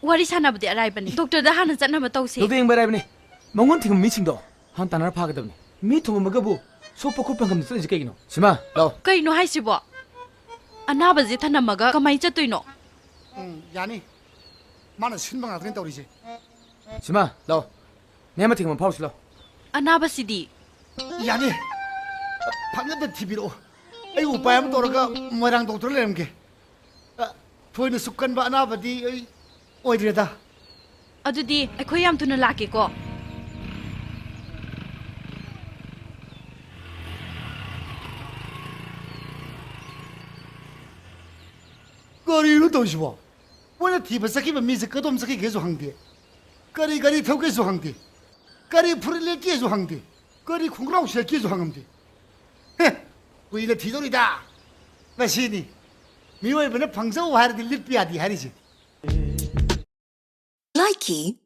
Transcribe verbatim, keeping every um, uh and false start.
ꯋꯥꯔꯤ ꯁꯥꯟꯅꯕꯗꯤ ꯑꯔꯥꯏꯕꯅꯤ꯫ ꯗꯣꯛꯇꯔꯗ ꯍꯥꯟꯅ ꯆꯠꯅꯕ ꯇꯧꯁꯦ꯫ ꯗꯣꯛꯇꯔ ꯌꯦꯡꯕ ꯑꯔꯥꯏꯕꯅꯤ꯫ ꯃꯉꯣꯟ ꯊꯤꯡꯕ ꯃꯤꯁꯤꯡꯗꯣ ꯍꯥꯟꯅ ꯇꯥꯟꯅꯔ ꯐꯥꯒꯗꯕꯅꯤ꯫ ꯃꯤ ꯊꯣꯡꯉꯝꯃꯒꯕꯨ ꯁꯣꯛꯄ ꯈꯣꯠꯄ ꯍꯪꯐꯝꯗ ꯆꯠꯂꯤꯁꯦ ꯀꯩꯒꯤꯅꯣ? ꯁꯤꯃꯥ, ꯂꯥꯎ꯫ ꯀꯩꯅꯣ ꯍꯥꯏꯁꯤꯕꯣ? ꯑꯅꯥꯕꯁꯦ ꯊꯅꯝꯃꯒ ꯀꯃꯥꯏꯅ ꯆꯠꯇꯣꯏꯅꯣ? ꯎꯝ, ꯌꯥꯅꯤ꯫ ꯃꯥꯅ ꯁꯤꯟꯕ ꯉꯥꯛꯇꯅꯤ ꯇꯧꯔꯤꯁꯦ꯫ ꯁꯤꯃꯥ, ꯂꯥꯎ꯫ ꯅꯌꯥꯝꯕ ꯊꯤꯡꯉꯝꯃ ꯐꯥꯎꯁꯤ ꯂꯥꯎ꯫ ꯑꯅꯥꯕꯁꯤꯗꯤ? ꯌꯥꯅꯤ꯫ ꯐꯅꯕ ꯊꯤꯕꯤꯔꯛꯑꯣ꯫ ꯑꯩ ꯎꯄꯥꯏ ꯑꯃ ꯇꯧꯔꯒ ꯃꯣꯏꯔꯥꯡ ꯗꯣꯛꯇꯔ ꯂꯩꯔꯝꯒꯦ꯫ ꯑ, ꯊꯣꯏꯅꯁꯨ ꯀꯟꯕ ꯑꯅꯥꯕꯗꯤ ꯑꯩ ꯑꯣꯏꯗ꯭ꯔꯦꯗ꯫ ꯑꯗꯨꯗꯤ ꯑꯩꯈꯣꯏ ꯌꯥꯝ ꯊꯨꯅ ꯂꯥꯛꯀꯦꯀꯣ꯫ ꯀꯔꯤꯅꯣ ꯇꯧꯔꯤꯁꯤꯕꯣ? ꯃꯣꯏꯅ ꯊꯤꯕ ꯆꯠꯈꯤꯕ ꯃꯤꯁꯦ ꯀꯗꯣꯝ ꯆꯠꯈꯤꯒꯦꯁꯨ ꯍꯪꯗꯦ, ꯀꯔꯤ ꯒꯥꯔꯤ ꯊꯧꯒꯦꯁꯨ ꯍꯪꯗꯦ, ꯀꯔꯤ ꯐꯨꯔꯤꯠ ꯂꯤꯠꯀꯦꯁꯨ ꯍꯪꯗꯦ, ꯀꯔꯤ ꯈꯣꯡꯒ꯭ꯔꯥꯎ ꯁꯦꯠꯀꯦꯁꯨ ꯍꯪꯉꯝꯗꯦ꯫ ꯍꯦ, ꯀꯨꯏꯅ ꯊꯤꯗꯧꯔꯤꯗ꯫ ꯃꯁꯤꯅꯤ ꯃꯤꯑꯣꯏꯕꯅ ꯐꯪꯖꯧ ꯍꯥꯏꯔꯗꯤ ꯂꯤꯠꯄ ꯌꯥꯗꯦ ꯍꯥꯏꯔꯤꯁꯦ꯫ Likey